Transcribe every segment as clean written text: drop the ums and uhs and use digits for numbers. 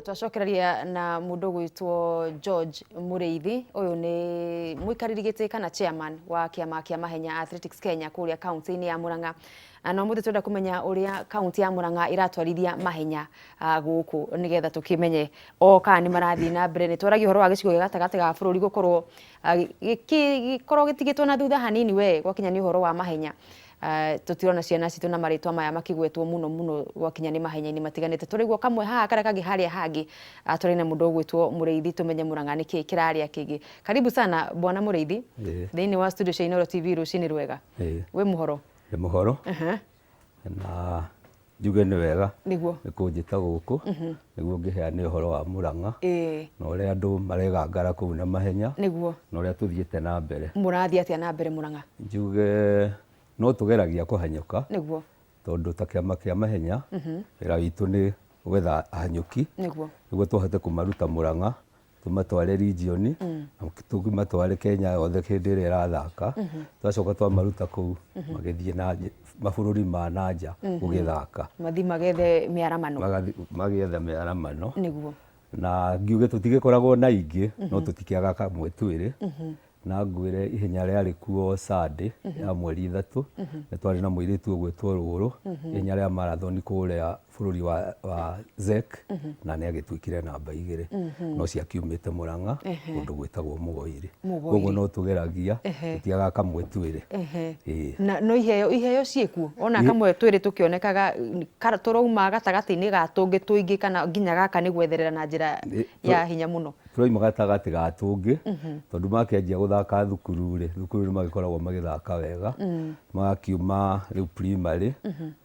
Twacokereria na mũndũ ũgwĩtwo George Mũrĩithi. Ũyũ nĩ mũikarĩri gĩtĩ kana chairman wa kĩama kĩa mahenya Athletics Kenya kũrĩa kaunti-inĩ ya Murang'a. Na ũmũthĩ tũrenda kũmenya ũrĩa kaunti ya Murang'a ĩratwarithia mahenya gũkũ nĩgetha tũkĩmenye o kana nĩ marathiĩ na mbere. Nĩ twaragia ũhoro wa gĩcigo gĩa gatagatĩ ga bũrũri gũkorwo gĩkorwo gĩtigĩtwo na thutha hanini we gwakinya nĩ ũhoro wa mahenya. Tũtirona ciana citũ na marĩtwa maya makĩgwetwo mũno mũno gwakinya nĩ mahenya-inĩ matiganĩte. Tũraigua kamwe haha karĩa kangĩ harĩa hangĩ. Tũrĩ na mũndũ ũgwĩtwo Mũrĩithi tũmenye Mũrang'a nĩkĩ kĩrarĩa kĩngĩ. Karibu sana bwana Mũrĩithi thĩinĩ wa studio cia Inooro TV rũcinĩ rwega. Wĩ mũhoro? Ndĩ mũhoro. Na njuge nĩ wega nĩ kũnjĩta gũkũ nĩguo ngĩheane ũhoro wa Mũrang'a na ũrĩa andũ maregangara kũu na mahenya na ũrĩa tũthiĩte na mbere. Mũrathiĩ atĩa na mbere Mũrang'a? Njuge no tũgeragia kũhanyũka tondũ ta kĩama kĩa mahenya wĩra witũ nĩ gwetha ahanyũki nĩguo tũhote kũmaruta Mũrang'a tũmatware region na tũmatware Kenya yothe hĩndĩ ĩrĩa ĩrathaka. Twacoka twamaruta kũu magĩthiĩ na mabũrũri ma na nja gũgĩthaka. Mathiĩ magethe mĩaramano. Magathiĩ magĩetha mĩaramano. Na ngiuge tũtigĩkoragwo na aingĩ no tũtikĩagaga kamwe twĩrĩ. Na ngwĩre ihenya rĩarĩ kuo Sunday ya mweri 3, nĩ twarĩ na mũirĩtu ũgwĩtwo Rũrũ, ihenya rĩa marathon kũrĩa bũrũri wa Czech, na nĩ agĩtuĩkire namba 2, no ciakiumĩte Mũrang'a kũndũ gwĩtagwo Mũgoiri. Koguo no tũgeragia, tũtiagaga kamwe twĩrĩ. Ĩĩ. Na no iheo ciĩkuo, ona kamwe twĩrĩ tũkĩonekaga tũrauma gatagatĩ-inĩ ga tũngĩ tũingĩ kana nginya gaka nĩ gwetherera na njĩra ya hinya mũno. Tũrauma gatagatĩ ga tũngĩ, tondũ makĩanjia gũthaka thukuru rĩ, thukuru nĩ magĩkoragwo magĩthaka wega, magakiuma rĩu primary,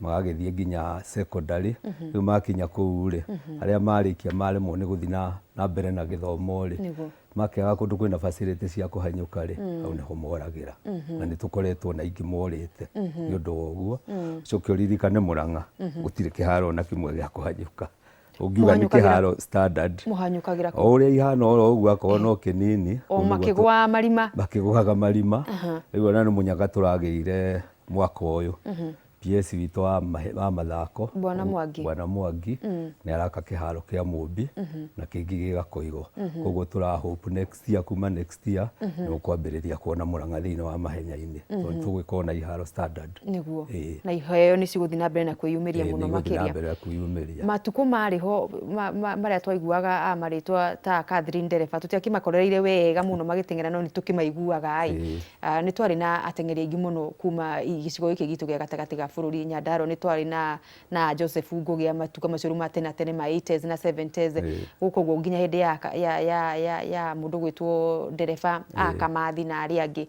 magagĩthiĩ nginya secondary, rĩu makinya kũu rĩ, arĩa marĩkia maremwo nĩ gũthiĩ na mbere na gĩthomo rĩ, makĩaga kũndũ kwĩna facility cia kũhanyũka rĩ, hau nĩho moragĩra. Na nĩ tũkoretwo na aingĩ morĩte nĩ ũndũ wa ũguo. Ũcoke ũririkane Mũrang'a, gũtirĩ kĩharo ona kĩmwe gĩa kũhanyũka. Ũngiuga nĩ kĩharo standard. Mũhanyũkagĩra kũ? O ũrĩa ihana oro ũguo akorwo no kĩnini. O makĩgũaga marima. Makĩgũaga marima. Rĩu ona nĩ mũnyaka tũragĩire mwaka ũyũ. PS witũ wa mathako. Bwana Mwangi. Bwana Mwangi nĩ araka kĩharo kĩa Mũmbi na kĩngĩ gĩgakoirwo. Koguo tũra hope next year, kuma next year nĩ ũkwambĩrĩria kuona Mũrang'a thĩinĩ wa mahenya-inĩ. Tondũ nĩ tũgũgĩkorwo na iharo standard. Nĩguo. Na iheo nĩ cigũthiĩ na mbere na kwĩyumĩria mũno makĩria. Nĩ igũthiĩ na mbere na kwĩyumĩria. Matukũ marĩ ho marĩa twaiguaga a marĩtwa ta Catherine Ndereba, tũtiakĩmakorereire wega mũno magĩteng'era no nĩ tũkĩmaiguaga ĩ. Nĩ twarĩ na ateng'eri aingĩ mũno kuma gĩcigo gĩkĩ gitũ gĩa gatagatĩ ga bũrũri. Nyandarua nĩ twarĩ na Joseph Ngugi a matukũ macio rĩu ma tene tene ma 80s na 70s. Gũkũ ũguo nginya hĩndĩ ya mũndũ ũgwĩtwo ndereba a Kamathi na arĩa angĩ.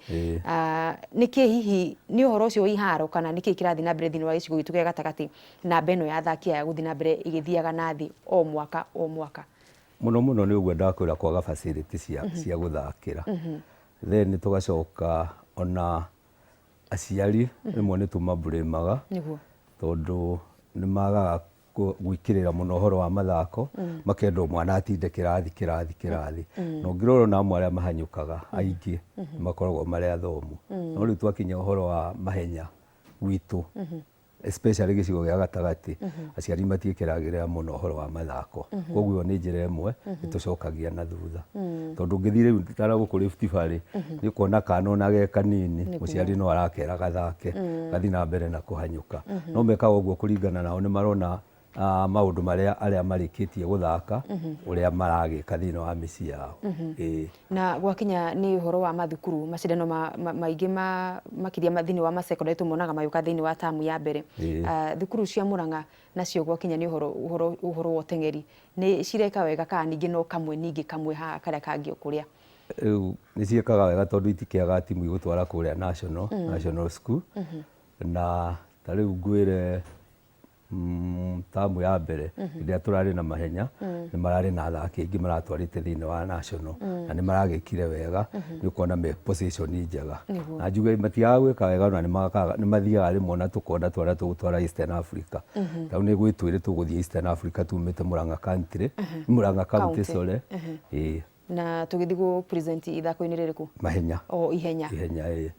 Nĩkĩ hihi nĩ ũhoro ũcio wa iharo kana nĩkĩ kĩrathiĩ na mbere thĩinĩ wa gĩcigo gitũ gĩa gatagatĩ namba ĩno ya athaki aya gũthiĩ na mbere ĩgĩthiaga na thĩ o mwaka o mwaka? Mũno mũno nĩ ũguo ndakwĩra kwaga facility cia gũthakĩra. Then tũgacoka ona aciari rĩmwe nĩ tũmaburĩmaga tondũ nĩ magaga gwĩkĩrĩra mũno ũhoro wa mathako, makenda o mwana atinde kĩrathi kĩrathi kĩrathi. Na ũngĩrora ona amwe arĩa mahanyũkaga aingĩ nĩ makoragwo marĩ athomu. No rĩu twakinya ũhoro wa mahenya gwitũ, especially gĩcigo gĩa gatagatĩ, aciari matiĩkĩragĩrĩra mũno ũhoro wa mathako. Koguo ĩyo nĩ njĩra ĩmwe ĩtũcokagia na thutha. Tondũ ũngĩthiĩ rĩu ta gũkũ Rift Valley, nĩ ũkuona kana ona ge kanini, mũciari no arakera gathake, gathiĩ na mbere na kũhanyũka. No mekaga ũguo kũringana nao nĩ marona maũndũ marĩa arĩa marĩkĩtie gũthaka, ũrĩa maragĩka thĩinĩ wa mĩciĩ yao. Ĩĩ. Na gwakinya nĩ ũhoro wa mathukuru, macindano maingĩ ma makĩria thĩinĩ wa macekondarĩ tũmonaga magĩũka thĩinĩ wa tamu ya mbere. Thukuru cia Mũrang'a nacio gwakinya nĩ ũhoro wa ũteng'eri, nĩ cireka wega kana ningĩ no kamwe ningĩ kamwe haha karĩa kangĩ o kũrĩa? Rĩu nĩ ciĩkaga wega tondũ itikĩaga timu igũtwara kũrĩa national, national school. Na ta rĩu ngwĩre tamu ya mbere hĩndĩ ĩrĩa tũrarĩ na mahenya nĩ mararĩ na athaki aingĩ maratwarĩte thĩinĩ wa national na nĩ maragĩkire wega, nĩ ũkuona me position njega. Na njuge matiagaga gwĩka wega ona nĩ mathiaga rĩmwe ona tũkona twana tũgũtwara Eastern Africa. Ta rĩu nĩ gwĩ twĩrĩ tũgũthiĩ Eastern Africa tumĩte Murang'a country, Murang'a county sorry. Ĩĩ. Na tũgĩthiĩ gũ present ithako-inĩ rĩrĩkũ? Mahenya. O ihenya. Ihenya, ĩĩ.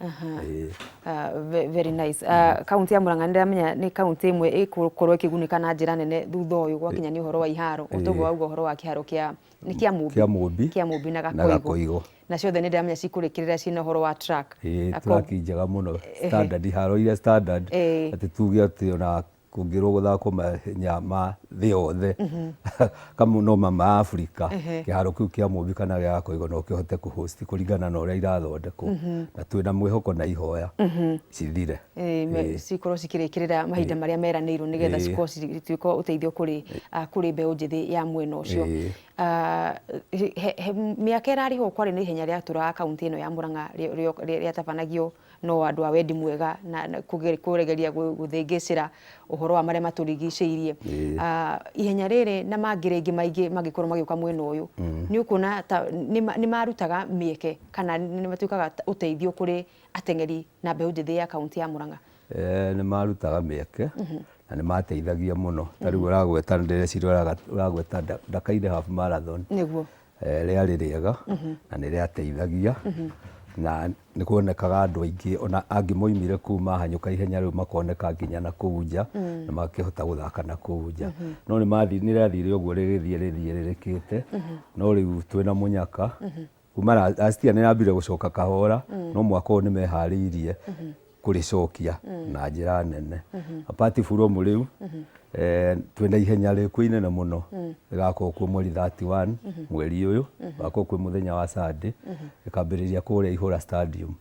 Ĩĩ. Very nice. Kaunti ya Murang'a nĩndĩramenya nĩ kaunti ĩmwe ĩgũkorwo ĩkĩgunĩka na njĩra nene thutha ũyũ gwakinya nĩ ũhoro wa iharo. O toguo wauga ũhoro wa kĩharo kĩa nĩ kĩa Mũmbi. Kĩa Mũmbi. Kĩa Mũmbi na Na Gakoigo. Gakoigo. Na ciothe nĩndĩramenya cikũrĩkĩrĩra ciĩna ũhoro wa track. Ĩĩ, track njega mũno, standard, iharo iria standard, atĩ tuge atĩ ona kũngĩrwo gũthakwo mahenya ma thĩ yothe kamwe no ma ma Africa, kĩharo kĩu kĩa Mũmbi kana gĩa Gakoigo no kĩhote kũ host kũringana na ũrĩa irathondekwo, na twĩna mwĩhoko na ihoya cithire. Cikorwo cikĩrĩkĩrĩra mahinda marĩa meranĩirwo nĩgetha cikorwo cigĩtuĩka ũteithio kũrĩ kũrĩ mbeũ njĩthĩ ya mwena ũcio. Mĩaka ĩrarĩ ho kwarĩ na ihenya rĩatũraga kaũntĩ ĩno ya Mũrang'a rĩatabanagio no andũ a wendi mwega na kũgeria gũthĩngĩcĩra ũhoro wa marĩa matũrigicĩirie. Ihenya rĩrĩ na mangĩ rĩngĩ maingĩ mangĩkorwo magĩũka mwena ũyũ, nĩ ũkuona ta nĩ marutaga mĩeke kana nĩ matuĩkaga ũteithio kũrĩ ateng'eri na mbeũ njĩthĩ ya kaũntĩ ya Mũrang'a? Nĩ marutaga mĩeke na nĩ mateithagia mũno. Ta rĩu ũragweta, ndĩreciria ũragweta Ndakaine Half Marathon. Nĩguo. Rĩarĩ rĩega na nĩ rĩateithagia na nĩ kuonekaga andũ aingĩ ona angĩ moimire kũu mahanyũka ihenya rĩu makoneka nginya na kũu nja na makĩhota gũthaka na kũu nja. No nĩ rĩathire ũguo rĩgĩthiĩ rĩthiĩrĩrĩkĩte, no rĩu twĩna mũnyaka kuma last year nĩ rĩambire gũcoka kahora, no mwaka ũyũ nĩ meharĩirie kũrĩcokia na njĩra nene. Apart from rĩu, twĩna ihenya rĩkuo inene mũno rĩgakorwo kuo mweri 31 mweri ũyũ, gũgakorwo kwĩ mũthenya wa Sunday, rĩkambĩrĩria kũrĩa Ihũra Stadium.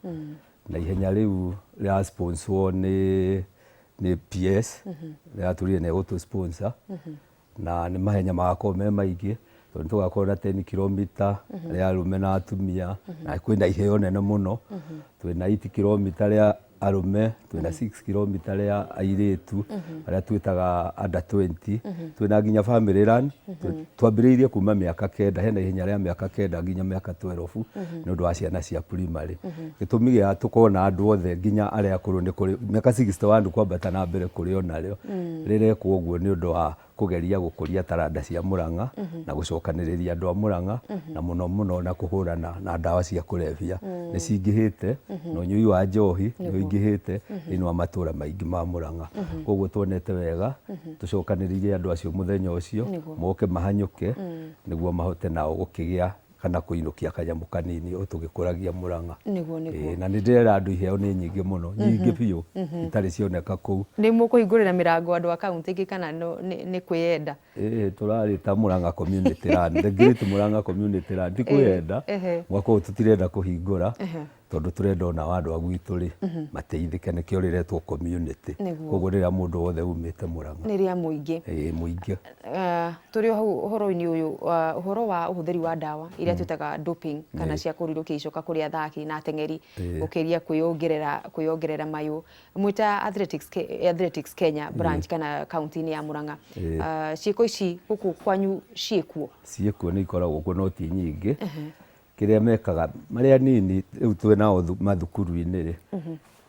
Na ihenya rĩu rĩra sponsor nĩ PS, rĩratwĩrire nĩ ĩgũtũ sponsor. Na nĩ mahenya magakorwo me maingĩ tondũ nĩ tũgakorwo na 10 kilomita rĩa arũme na atumia, na kwĩna iheo nene mũno. Twĩna 8 kilomita rĩa arũme, twĩna 6 kilomita rĩa airĩtu arĩa twĩtaga under 20, twĩna nginya family run. Twambĩrĩirie kuma mĩaka 9, hena ihenya rĩa mĩaka 9 nginya mĩaka 12 nĩ ũndũ wa ciana cia primary. Gĩtũmi gĩa tũkorwo na andũ othe nginya arĩa akũrũ nĩ kũrĩ mĩaka 61 kwambata na mbere kũrĩ onarĩo, rĩrekwo ũguo nĩ ũndũ wa kũgeria gũkũria taranda cia Mũrang'a na gũcokanĩrĩria andũ a Mũrang'a na mũno mũno na kũhũrana na ndawa cia kũrebia. Nĩ cingĩhĩte na ũnyui wa njohi nĩ ũingĩhĩte thĩinĩ wa matũra maingĩ ma Mũrang'a. Koguo tuonete wega tũcokanĩrĩrie andũ acio mũthenya ũcio moke mahanyũke nĩguo mahote nao gũkĩgĩa kana kũinũkia kanyamũ kanini o tũgĩkũragia Mũrang'a. Nĩguo, nĩguo. Ĩĩ, na nĩ ndĩrera andũ iheo nĩ nyingĩ mũno, nyingĩ biũ, itarĩ cioneka kũu. Nĩ mũkũhingũrĩra mĩrango andũ a kaũntĩ ĩngĩ kana nĩ kwĩyenda? Ĩĩ, tũrarĩta Mũrang'a Community Run, the great Mũrang'a Community Run, ti kwĩyenda, mwaka ũyũ tũtirenda kũhingũra, tondũ tũrenda ona andũ a gwitũ rĩ, mateithĩke, nĩkĩo rĩretwo community. Koguo rĩrĩa mũndũ wothe umĩte Mũrang'a. Nĩ rĩa mũingĩ. Ĩĩ, mũingĩ. Tũrĩ o hau ũhoro-inĩ ũyũ, ũhoro wa ũhũthĩri wa ndawa iria twĩtaga doping kana cia kũrirũkia icoka kũrĩ athaki na ateng'eri gũkĩria kwĩyongerera kwĩyongerera mayũ. Mwĩ ta Athletics, Athletics Kenya branch kana kaunti-inĩ ya Murang'a, ciĩko ici gũkũ kwanyu ciĩkuo? Ciĩkuo, nĩ ikoragwo kuo no ti nyingĩ. Kĩrĩa mekaga marĩ anini rĩu twĩ nao mathukuru-inĩ rĩ,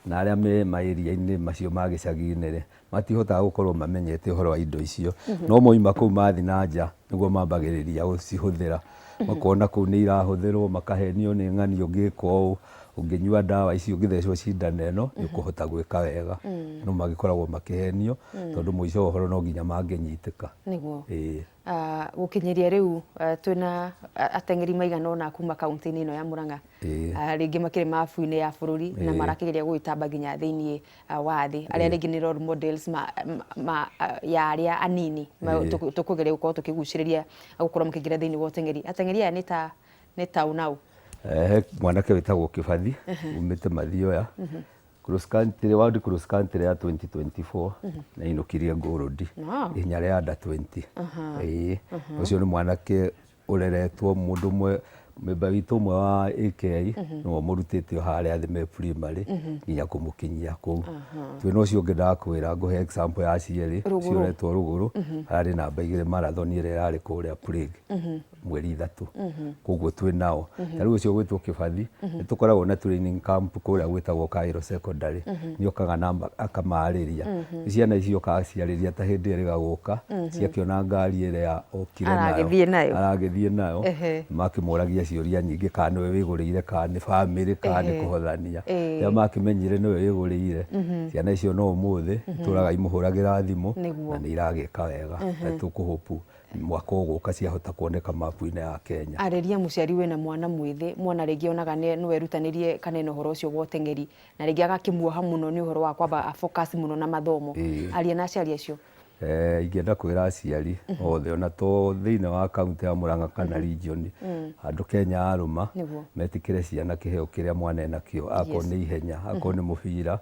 na arĩa me ma area-inĩ macio ma gĩcagi-inĩ rĩ, matihotaga gũkorwo mamenyete ũhoro wa indo icio. No moima kũu mathiĩ na nja nĩguo mambagĩrĩria gũcihũthĩra. Makona kũu nĩ irahũthĩrwo, makahenio nĩ ng'ani ũngĩka ũũ, ũngĩnyua ndawa ici, ũngĩthecwo cindano ĩno, nĩ ũkũhota gwĩka wega. No magĩkoragwo makĩhenio tondũ mũico wa ũhoro no nginya mangĩnyitĩka. Nĩguo. Ĩĩ. Gũkinyĩria rĩu twĩna ateng'eri maigana ũna kuma kaunti-inĩ ĩno ya Murang'a, rĩngĩ makĩrĩ mabu-inĩ ya bũrũri na marakĩgeria gũgĩtamba nginya thĩiniĩ wa thĩ, arĩa rĩngĩ nĩ role models ma, ma, ya arĩa anini tũkũgeria gũkorwo tũkĩgucĩrĩria gũkorwo makĩingĩra thĩiniĩ wa ũteng'eri. Ateng'eri aya nĩ ta nĩ ta ũ na ũ? He mwanake wĩtagwo Kĩbathi umĩte Mathioya, cross country, world cross country ya 2024 nĩ ainũkirie gold ihenya rĩa under 20. Ĩĩ, ũcio nĩ mwanake ũreretwo mũndũ ũmwe memba witũ ũmwe wa AK nĩwe ũmũrutĩte o harĩa thĩ me primary nginya kũmũkinyia kũu. Twĩna ũcio ũngĩ ndakwĩra ngũhe example ya cierĩ, ũcio ũretwo Rũgũrũ, ararĩ namba 2 marathon ĩrĩa ĩrarĩ kũrĩa Prague mweri 3. Koguo twĩ nao. Ta rĩu ũcio ũgwĩtwo Kĩbathi, nĩ tũkoragwo na training camp kũrĩa gwĩtagwo Cairo Secondary. Nĩ okaga na akamarĩria. Ciana icio okaga aciarĩria ta hĩndĩ ĩrĩa gũka, ciakĩona ngari ĩrĩa okire nayo, Aragĩthiĩ nayo. Aragĩthiĩ nayo, makĩmũragia ciũria nyingĩ kana nĩwe wĩgũrĩire kana nĩ bamĩrĩ kana nĩ kũhothania. Rĩrĩa makĩmenyire nĩwe wĩgũrĩire, ciana icio no ũmũthĩ itũraga imũhũragĩra thimũ na nĩ iragĩka wega. Na tũkũ hope mwaka ũgũka ciahota kuoneka mapu-inĩ ya Kenya. Arĩria mũciari wĩna mwana mwĩthĩ, mwana rĩngĩ onaga no erutanĩrie kana ena ũhoro ũcio wa ũteng'eri, na rĩngĩ agakĩmuoha mũno nĩ ũhoro wa kwamba a focus mũno na mathomo. Aria na aciari acio. Ingĩenda kwĩra aciari othe ona to thĩinĩ wa kaũntĩ ya Murang'a kana region handũ Kenya yarũma, metĩkĩre ciana kĩheo kĩrĩa mwana enakĩo, akorwo nĩ ihenya, akorwo nĩ mũbira,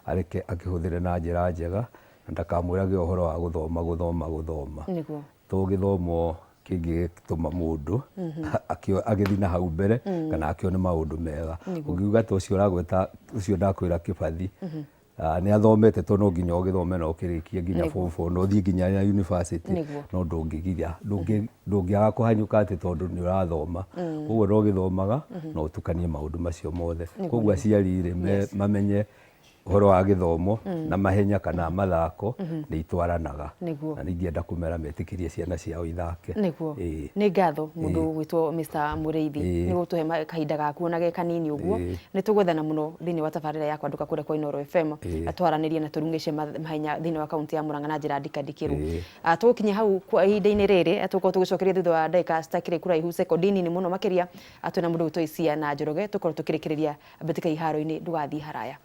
areke akĩhũthĩre na njĩra njega na ndakamwĩrage ũhoro wa gũthoma gũthoma gũthoma. To gĩthomo kĩngĩgĩtũma mũndũ agĩthiĩ na hau mbere kana akĩone maũndũ mega. Ũngiuga ta ũcio ũragweta ũcio ndakwĩra Kĩbathi, Nĩ athomete tondũ no nginya ũgĩthome na ũkĩrĩkie nginya form four na ũthiĩ nginya university no ndũngĩgiria ndũngĩaga kũhanyũka atĩ tondũ nĩ ũrathoma. Koguo no ũgĩthomaga na ũtukanie maũndũ macio mothe. Koguo aciari rĩ mamenye ũhoro wa gĩthomo na mahenya kana mathako nĩ itwaranaga. Na nĩ ingĩenda kũmera metĩkĩrie ciana ciao ithake. Nĩguo. Nĩ ngatho mũndũ ũgwĩtwo Mr. Mũrĩithi nĩ gũtũhe kahinda gaku ona ge kanini ũguo. Nĩ tũgwethana mũno thĩinĩ wa tabarĩra ya kwandũka kũrĩa kwa Inooro FM twaranĩrie na tũrung'ĩce mahenya thĩinĩ wa kaunti ya Murang'a na njĩra ndikandikĩru. Tũgũkinyia hau kwa ihinda-inĩ rĩrĩ, tũgũkorwo tũgĩcokeria thutha wa ndagĩka citakĩrĩ kũraihu, sekondi nini mũno makĩria, twĩna mũndũ ũgwĩtwo Isia na Njoroge tũkorwo tũkĩrĩkĩrĩria mbĩtĩka iharo-inĩ, ndũgathiĩ haraya.